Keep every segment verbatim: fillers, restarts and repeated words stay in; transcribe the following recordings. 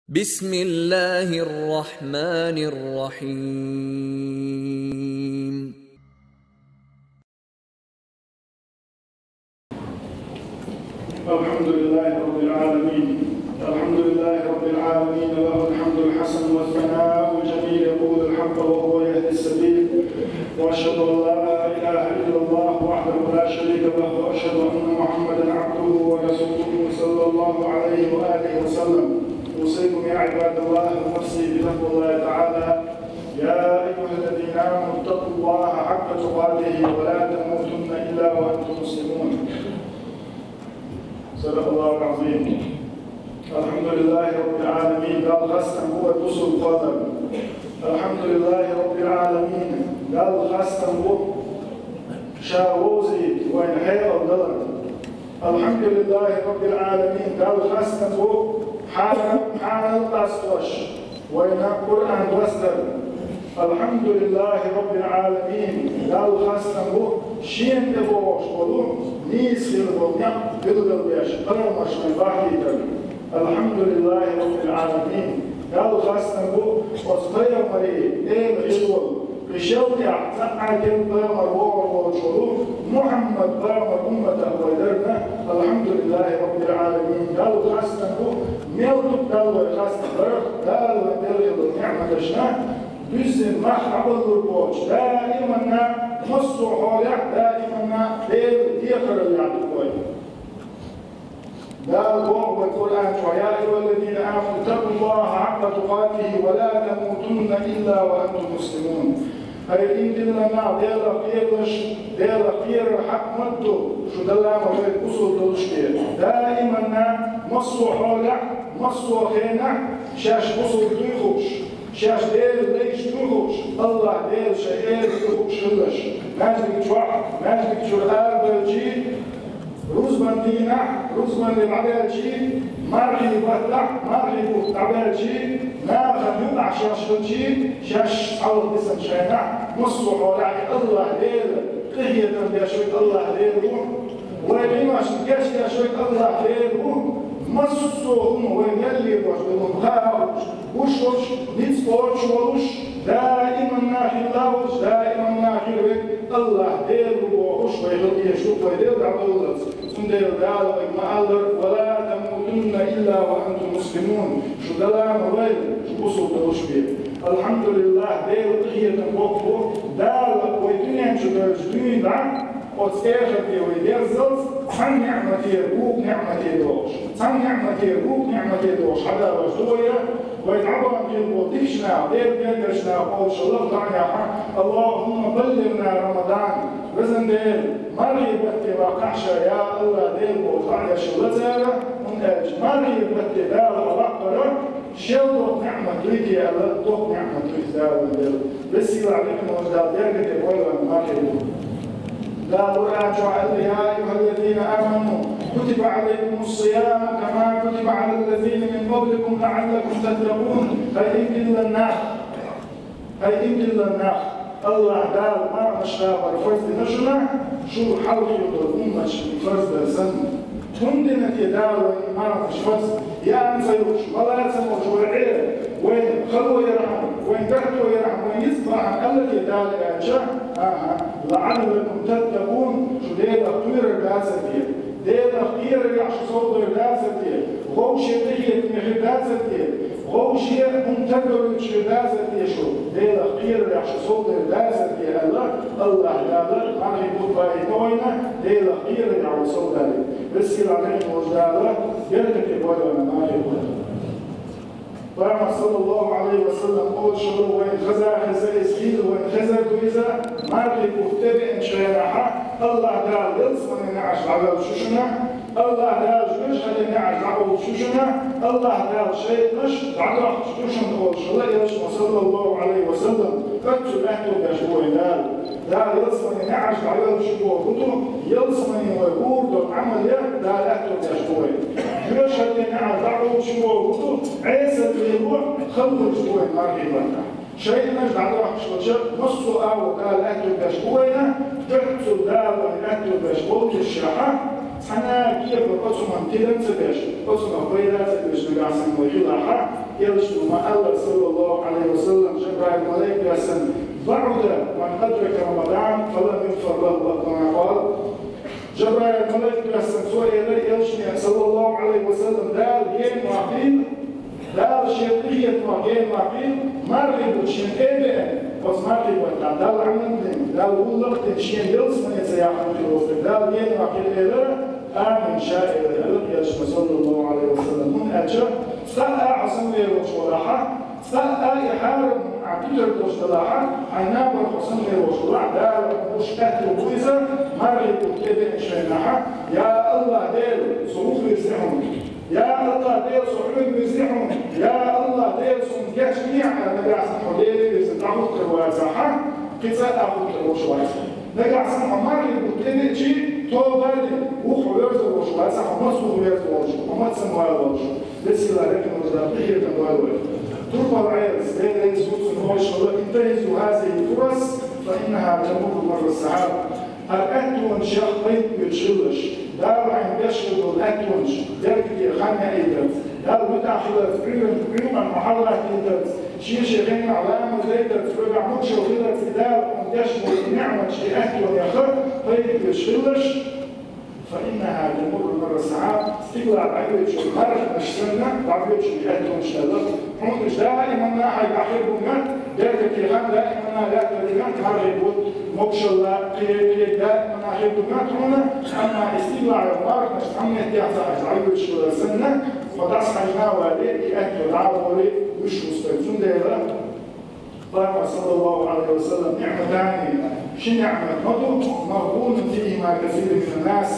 بسم الله الرحمن الرحيم. الحمد لله رب العالمين. الحمد لله رب العالمين، له الحمد الحسن والثناء الجميل، يقول الحق وهو يهدي السبيل. وأشهد أن لا إله إلا الله وحده لا شريك له، وأشهد أن محمدا عبده ورسوله صلى الله عليه وآله وسلم. أوصيكم يا عباد الله ونفسي بتقوى الله تعالى. يا أيها الذين آمنوا اتقوا الله حق تقاته ولا تموتن إلا وأنتم مسلمون. صدق الله العظيم. الحمد لله رب العالمين. Дала хастам бу вай бусалба къоман. الحمد لله رب العالمين. Дала хастам бу ша вовзийта вайна хьекъал далар. الحمد لله رب العالمين. Дала хастам бу хьанал, хьанал къастош вайна Къуръан доссадар. الحمد لله رب العالمين. Дала хастам бу шена тӀебогӀуш болу, нийса хила болу некъ билгалбеш, пайхамарш вайна бахийтар. الحمد لله رب العالمين. Дала хастам бу оцу пайхамарийн эла хила волу, кхин шел тӀехь цхьа а пайхамар вогӀур волчу волу Мухьаммад пайхамар умматах вай дарна. الحمد لله رب العالمين. Дала хастам бу, мел ду Дала вай хастам барах, Дала вайна делла хила долу неӀматашна дуьззина мах дӀабалур боцуш, даиманна, массо а хьолехь, даиманна Делан декхараллехь ду вай. Дала боху вайн Къуръан чохь: «يا أيها الذين آمنوا اتقوا الله حق تقاته ولا تموتن إلا وأنتم مسلمون». Хьай ийман диллина нах, Делах кхералаш, Делах кхерар хьакъ ма ду, шу Далла ма вай бусалба долуш бен. Даиманна, массо а хьолехь, массо а хенахь, шаьш бусалба дуй хууш, шаьш Делан лайш дуй хууш, АллахӀ Дела шайн эла дуй хууш хилалаш. Маьждиг чохь, маьждиг чуьра арабевлчи, рузбан дийнахь, рузбане дӀабаьлчи, мархий баттахь, мархий бутт дӀабаьлчи, нахана юкъахь шаьш хилчи, шаьш цхьалха дисинчу хенахь, массо а хьолехь и АллахӀ Дела, къинхетам беш верг АллахӀ Дела ву, вай къиношна гечдеш верг АллахӀ Дела ву, массо а хӀума вай мел лелош долу хӀума хаа а хууш, гуш волуш, ницкъ кхочуш волуш, даиманна хилла волуш, даиманна хир верг АллахӀ Дела ву бохуш, вай хила дезаш ду, вай Дела дӀабовллалц. Цундела Дала вайга ма-аллара: «ولا تموتن إلا وأنتم مسلمون». Шу Далла ма вайла, шу бусалба долуш бен. АлхьамдулиллахӀ, Делан къинхетам боккху, Дала вай дуьнен чу девлча дуьйна дӀа, оцу эхарте вай дерзалц, цхьана неӀматера вукху неӀмате догӀуш. Цхьана неӀматера вукху неӀмате догӀуш хьадалош ду вай, вай дӀабахана хилла болу дикачу наха, Делан гергарчу наха олуш лаха доӀанехь: «اللهم بلغنا رمضان». Везан Дела, мархий батте ваккхахь ша, я АллахӀ, Дела боху доӀанаш хилла цара, хӀунда аьлча мархий батте Дала хьо ваккхара, шел доккха неӀмат дуй те аьлла, доккха неӀмат ду иза, Дала вайн Дела. Веза-сийлахь, диканаш Дала беркате бойла вайн мархий бутт. Дала Къуръан чохь аьлла: «يا أيها الذين آمنوا كتب عليكم الصيام كما كتب على الذين من قبلكم لعلكم تتقون». Хьай ийман диллина нах, хьай ийман диллина нах, АллахӀ Дала марханаш кхабар фарз дина шуна, шу хьалха хилла долу умматашна фарз дар санна. ХӀунда дина те Дала вайна марханаш фарз? Яа ца юхуш, мала ца молуш вай Ӏер, вайн хало ярхьама, вайн гатто ярхьама, вайн ницкъ бахьана аьлла те Дала аьлча, аха, «لعلكم تتقون», шу Делах кхерар дацара те, Делах кхерарехь шу совдойр дацара те, вовшийн къинхетаме хир дацара те, вовшийн хӀума тардойтуш хир дацара те шу, Делах кхерарехь шу совдойр дацара те аьлла, АллахӀ Дала мархий бутт бахийта вайна, Делах кхерарехь вай совдалийта. Веза-сийлахь, диканаш Дала беркате бойла вайн мархий бутт. Пайхамар, саллаллахӀу Ӏалайхи ва саллам, олуш хилла вайн хаза хеза иза хилла, вайн хезар ду иза, мархий бутт тӀебеанчу хенахь, АллахӀ Дала ялсаманин неӀарш дӀадолуш ду шуна, АллахӀ Дала жоьжахатин неӀарш дӀадолуш ду шуна, АллахӀ Дала шайтӀанаш дӀадохкуш ду шуна олуш хилла элчано, саллаллахӀу Ӏалайхи ва саллам, оццул аьтто беш бу вайн Дала. Дала ялсаманин неӀарш дӀадолуш бохург ду, ялсамане вай гӀур долу Ӏамал ян Дала аьтто беш бу вайн. Жоьжахатин неӀарш дӀадолуш бохург ду, Ӏесалла лело, хала луьйш бу вайн мархий баттахь. ШайтӀанаш дӀадохкуш хилча, массо а агӀор Дала аьтто беш бу вайна, дуьхьцул Дала вайна аьтто беш боллушехь, цхьана а кепара оцунах тидам ца беш, оцунах пайда ца беш нагахь санна вай хилахь, Элчано ма аьлла, саллаллаху Ӏалайхи ва саллам, Жабраил малайка весан: «بعد من أدرك رمضان فلم يغفر له», أو كما قال. Жабраил малайка весан цо элира Элчане, саллаллаху Ӏалайхи ва саллам, Дала генаваьккхина, Дала шен къинхетамах генаваьккхина, мархий бутт шена тӀе а беана, оцу мархий баттахь Далла Ӏамал дина, Далла гӀуллакх дина, шена ялсамане ца яьккхина хилла волу стаг Дала генаваьккхина элира, амин ша элира, аьлла Элчано, саллаллаху Ӏалайхи ва саллам. ХӀунда аьлча цкъа а хьо самавер волуш валахь, цкъа а и хьарам хӀума Ӏа туьтар долуш далахь, хьайн набарх хьо самавер волуш валахь, Дала хьуна луш аьтто бу иза, мархий бутт тӀе беанчу хенахь: «Я АллахӀ Дела, со вуха вирзи хьуна? Я АллахӀ Дела, со хьоьга вирзи хьуна? Я АллахӀ Дела, суна гечдехьа», аьлла, нагахь санна хьо Деле вирзина дӀахӀуттур вацахь, кхин цкъа а хӀуттур волуш вац. Нагахь санна хьо мархий бутт тӀе беача, тоба а дина, вуха хьо верзор волуш вацахь, хьо маца вуха верзор волуш, хьо маца самавала волуш. Везан-сийлахь, хьехам долуш Дела, къинхетам бойла вайх. Турпал Ӏелас, Дела реза хуьлда цунна, бохуш хилла: «انتهزوا هذه الفرص فإنها تمر مر السحاب». ХӀара аьттонашех пайда оьцуш хилалаш, Дала хьайна беш хилла долу аьттонаш, беркате хан яийтарца, Далла муьтӀахь хиларца, Ӏуьйранна, Ӏуьйранна хьалхатийтарца, шен-шен хенахь ламаз дайтарца, хьоьгахь могушалла хиларца, и Дала хьуна деш болу неӀматаш, и аьттонех пайда оьцуш хилалаш. «فإنها تمر مر السحاب», стигалахь дӀаоьцуш йолу марханаш санна, дӀаоьцуш йолу аьттонаш аьлла, хьуна уьш даиманна хьайгахь хир бу моьтту, беркате хан даиманна лаьттар ду моьтту, мархий бутт, могушалла, кхин, кхин даиманна хир ду моьтту хьуна, амма и стигалахь йолу марханаш цхьана меттехь ца хьаьжна дӀаоьцуш хилар санна, хьо дӀасахьаьжна а вале, и аьтто дӀа а гӀоре, вуьш ву стаг. Цундела Пайхамара, саллаллаху Ӏалайхи ва саллам: «نعمتان», ши неӀмат ма ду, «مغبون فيهما كثير من الناس»,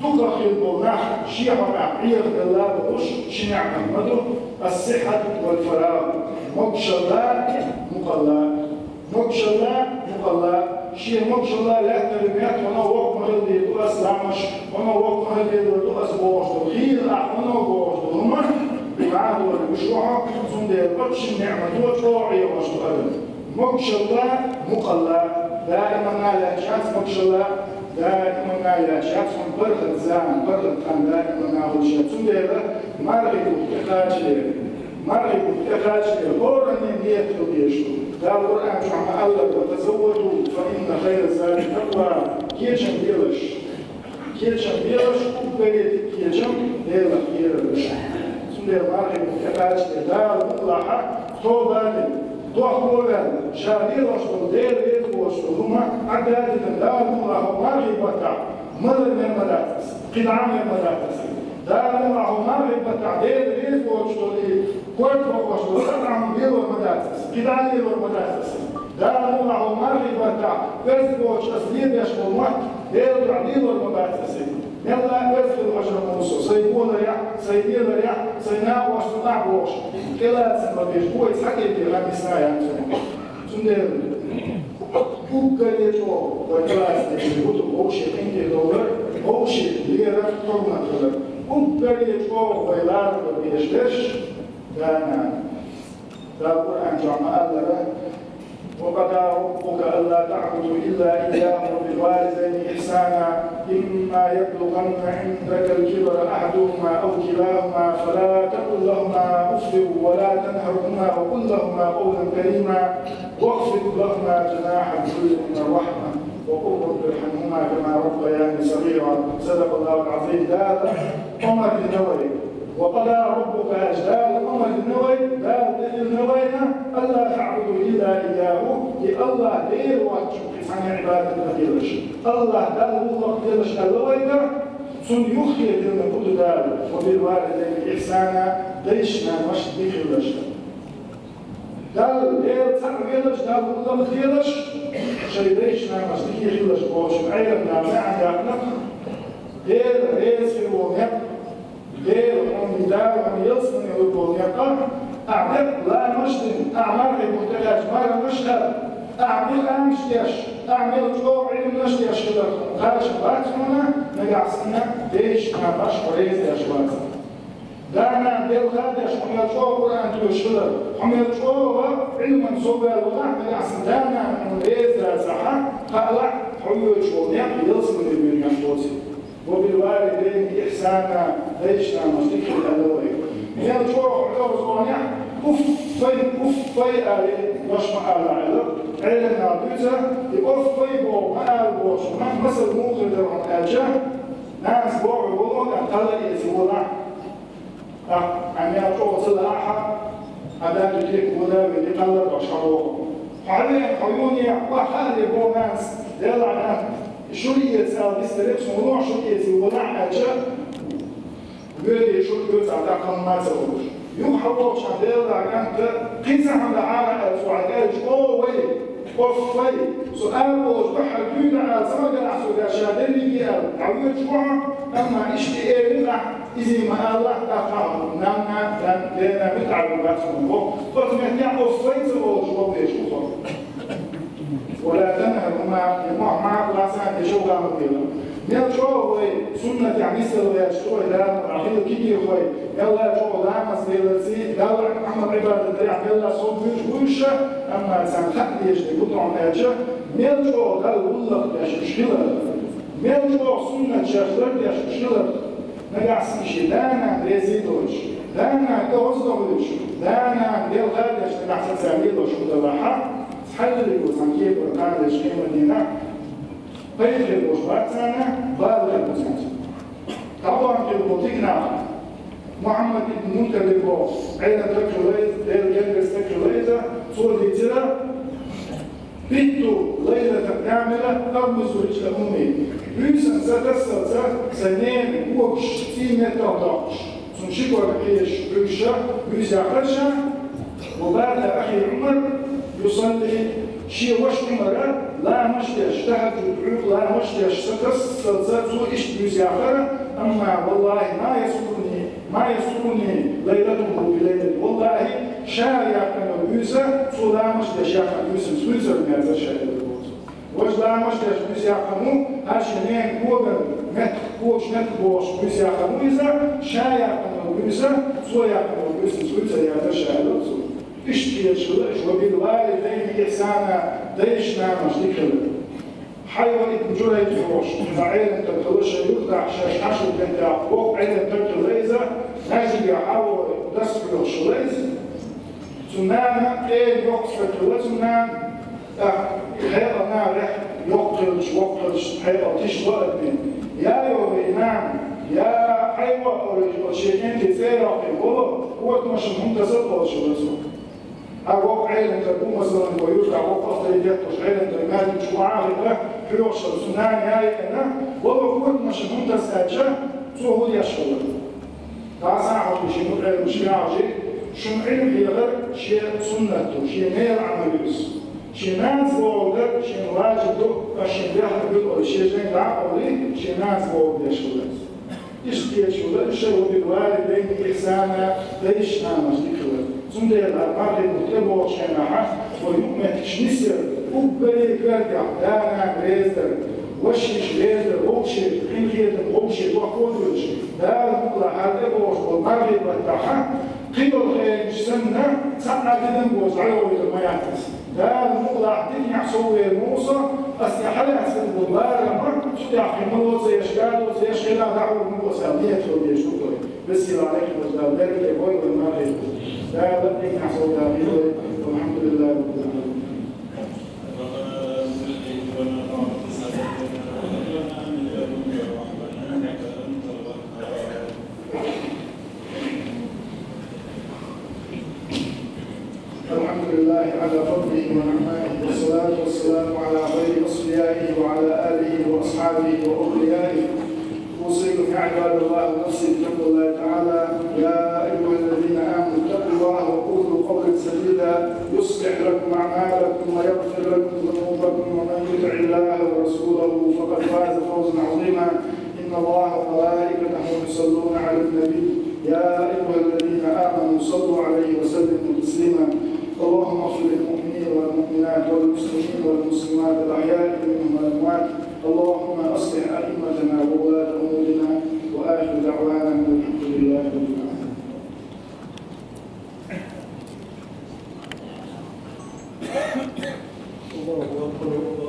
дукхах хилла болу нах шен хьокъехь Ӏехаделла а бохуш, ши неӀмат ма ду: «الصحة والفراغ», могушалла, мукъалла. Могушалла, мукъалла. Шен могушалла лаьттар ду моьтту, хьуна воккха ма хила деза ду ас ламазаш, хьуна воккха ма хила деза ду ас бохуш долу, хийла ахь хьуна бохуш долу хӀума, дӀа а гӀоре, вуьш ву хьо, цундела оцу шина неӀмато чӀогӀа Ӏехош ду адам. Могушалла, мукъалла, даиманна лаьтташ яц могушалла, даиманна лаьтташ яц хьуна паргӀат зама, паргӀат хан даиманна хуьлуш яц. Цундела мархий бутт тӀекхачале, мархий бутт тӀекхачале, хӀоранна ният хила дезаш ду. Дала Къуръан чохь ма-аллара: «وتزودوا فإن خير الزاد التقوى». Кечам белаш, кечам белаш, уггаре дика кечам Делах кхерар ду. Цундела мархий бутт тӀекхачале, Дала мукъалахь, тоба а дина, дохко а ваьлла, ша лелош долу, Дела реза воцуш долу хӀума Ӏадда а дина, Дала мукъалахь, хӀокху мархий баттахь малар мел ма дац аса, кхидӀа а мел ма дац аса. Дала мукъалахь, хӀокху мархий баттахь Дела реза воцуш долу и корта бохош долу цхьа а хӀума лелор ма дац аса, кхидӀа а лелор ма дац аса. Дала мукъалахь, хӀокху мархий баттахь оьзда воцуш аса лелош болу мотт Делан дуьхьа лелор ма бац аса. Мелла а оьзда хила хьожур ву со, сайн гонарехь, сайн леларехь, сайн накъосташна тӀехь бохуш, тӀелацам ма беш, вай цхьа кепе хан дисна яц цунах. Цундела уггаре чӀогӀа вай тӀелаца дезаш ду вовшийн къинхетам лар, вовшийн лерар, хьурмат хилар. Уггаре чӀогӀа вай ларам бан безаш берш да-нана. Дала Къуръан чохь ма-аллара: «وقضى ربك ألا تعبدوا إلا إياه وبالوالدين إحسانا، إما يبلغن عندك الكبر أحدهما أو كلاهما فلا تقل لهما أف ولا تنهرهما وقل لهما قولا كريما واخفض لهما جناح الذل من الرحمة وقل رب ارحمهما كما ربياني صغيرا». صدق الله العظيم. Дала омар дина вайга. «وقضى ربك», аьлча, Дала омар дина вайга, Дала тӀедиллина вайна: «ألا تعبدوا إلا إياه», и АллахӀ Дела воцчунна кхин цхьанна Ӏибадат ма делаш. АллахӀ Далла гӀуллакх делаш аьлла вайга, цунна юххе диллина хӀун ду Дала: «وبالوالدين إحسانا», дайшна-наношна дика хилалаш. Далла, Дела цхьаъ велаш, Далла гӀуллакх делаш, шайн дайшна-наношна дика хилалаш бохучун Ӏелам нах маьӀна яьккхина: Дела реза хир волу некъ, Дела хьуна, Дала хьуна ялсамане лур болу некъ, ахь дерг ламазаш дина, ахь мархий бутт тӀекхаьчча марханаш а аьлла, ахь мел амалш деш, ахь мел чӀогӀа Ӏилманаш деш хилар кхачам бац хьуна, нагахь санна дайшна-наношна хьо реза деш вац. Да-нана делха а деш, хьо мел чӀогӀа Къуръан тоьшуш хилар, хьо мел чӀогӀа Ӏилманца сов ваьлла валахь, нагахь санна да-нана хьуна реза дацахь, хаалахь, хьо оьцуш волу некъ ялсамане бен еш воций. «وبالوالدين إحسانا», дайшна-наношна дика хила аьлла вайга. Мел чӀогӀа хьо оьгӀаз вахнехь, Уффай, уффай али, дош ма ала аьлла, Ӏелам наха дуьйцу, и уффай боху ма ала бохуш, ма-, масал муха хир дара хьуна аьлча, нанас боху волу, тӀаккха кхалла эца волахь. ТӀаккха хьайн мел чӀогӀа ца лаахь, хьан дада тӀе вала вели кхалла дош хьан воху. Хьан вен, хьан юне, ва хьан де боху нанас, Делахь, и шуна эца ала дистарекх, суна лохьа шуна эца волахь аьлча, Вуьйре шу оьцу Ӏа даккха ма ца луш. Юха хьан волчохь Делан кӀанта, кхин цхьа хьан дан Ӏара аьлла цо хьан аьлча, о, вай, оф вай, со ала волуш бахьана дуьйна Ӏа ца ма гара ахь со гар ша дерриге аьлла, дӀавоьдуш ву хьо, амма иштта элира ахь, изий ма аллахь, тӀаккха хьо, нанна, дан, дена, муьтӀахь ву бац хьуна боху. Оцу меттехь оф вай ца волуш вовдеш ву хьо. ولا تنهرهما, и мохь ма лаца, и шовгӀа ма дела. Мел чӀогӀа вай суннатехь нисдала ваьлча, цо вай Дала, ахила кегийрхой, мел чӀогӀа ламаз леларций, Далла Ӏамал Ӏибадат дарехь мел сов буьйцуш буьйша, амма царна хаа дезаш дерг хӀун ду аьлча, мел чӀогӀа Далла гӀуллакх деш уьш хилар, мел чӀогӀа суннат шаьш лардеш уьш хилар, нагахь санна шен да-нана реза доцуш, да-нана тӀе гӀоздохуьйтуш, да-нана делха деш нагахь санна цара лелош хӀун далахь, цхьаьллиг ву цхьана кепара кхана деш къематдийнахь, пайда хир болуш бац царна, бала хир бу царна. ДӀадоьгӀна хир болу дика нах, Мухьаммад ибн Мункадир боху, Ӏелам стаг хилла иза, Делан гергара стаг хилла иза, цо дийцира, بت ليلة كاملة أغمس رجل أمي. Буьйсанна сан тасалца сан ненан когаш цӀий меттах доккхуш, цунна ши ког хьежаш буьйша, буьйса яьккхира ша, وبات أخي عمر يصلي, шен ваша Ӏумара ламаз деш, тахьаджуд, Ӏуьйра ламаз деш, сан тасалца цо иштта буьйса яьккхира, амма, والله ما يسرني ما يسرني ليلته بليلتي. ВаллахӀи, ша яьккхина буьйса, цо ламаз деш яьккхина буьйсанца дуьйцур меца ша яьккхина. Важа ламаз деш буьйса яьккхина ву, хӀара шен ненан коган меттах, когаш меттах бохуш буьйса яьккхина ву иза, ша яьккхина буьйса, цо яьккхина буьйсанца дуьйцур яцара ша яьккхина цо. Иштта хеташ хилла, уьш, وبالوالدين إحسانا, дайша-нанас дика хилар. Хьайва ибн Джурайдж бохуш, цхьа Ӏелам стаг хилла шайн юьртахь, шаьш Ӏаш волу кӀентехь, воккха Ӏелам стаг хилла иза, маьждиге хьан вогӀий, дас хьоьхуш хилла иза. Цуьнан нана, къена йоккха стаг хилла цуьнан нана, тӀаккха хьекъал нахехь йоккха хилча, воккха хилча, хьекъал тиша ло адамийн. Я йогӀий, нана, я хьайва, олуш, оцу шен кӀентан цӀе а йоккхий, воло, котамашна хӀума таса а олуш хилла цо. Хьан воккха Ӏелам стаг ву, масалан, вай юьртахь воккха авторитет долуш Ӏелам стаг маьждиг чу вахьа а хиъна, хьоьхуш хилла, цуьнан нана яй а хиъна, вала котамашна хӀума таса аьлча, цо хӀун деш хилла? Дала схьахьожий шен мутаӀеламашка, шен Ӏилма хьехар шен суннат ду, шен мел Ӏамал ю иза. Шен нанас бохург дар шена важиб ду, ас шена дехьа ду олий, шен жайна дӀа а олий, шен нанас бохург деш хилла иза. Иштта хеташ хилла, уьш а, وبالوالدين إحسانا, дайша-нанас дика хилар. Цундела мархий бутт тӀебогӀучу хенахь, вай юкъаметтигаш нисъяр, уггаре коьртехь да-нана реза дар, ваша-йиша реза дар, вовшийн къинхетам, вовшийн дохко а дуьллуш, Дала мукъалахь хӀара тӀебогӀуш болу мархий баттахь, кхин долу хенаш санна, цхьа а тидам боцу дӀайохуьйтур ма яц иза. Дала мукъалахь диканехь сов вер ву со, ас тӀе хьалаьцна болу барам, цу тӀехь кхин мало ца еш, гадо ца еш, хила дӀахьур ву аса аьлла, нийят хила дезаш ду вай. Весела Ӏалайхи ва саллам, беркате бой вай мархий. Дала диканехь сов дахийла вай. Валхьамдулиллахи раббил Ӏаламин. الحمد لله على فضله ونعمائه، والصلاة والسلام على خير أصفيائه وعلى آله وأصحابه وأوليائه. أوصيكم يا عباد الله ونفسي بتقوى الله تعالى. يا أيها الذين آمنوا اتقوا الله وقولوا قولا سديدا يصلح لكم أعمالكم ويغفر لكم ذنوبكم ومن يطع الله ورسوله فقد فاز فوزا عظيما. إن الله وملائكته يصلون على النبي، يا أيها الذين آمنوا صلوا عليه وسلموا تسليما. اللهم اغفر للمؤمنين والمؤمنات والمسلمين والمسلمات الأحياء منهم والأموات. اللهم أصلح أئمتنا وولاة أمورنا. وآخر دعوانا أن الحمد لله رب العالمين. الله أكبر.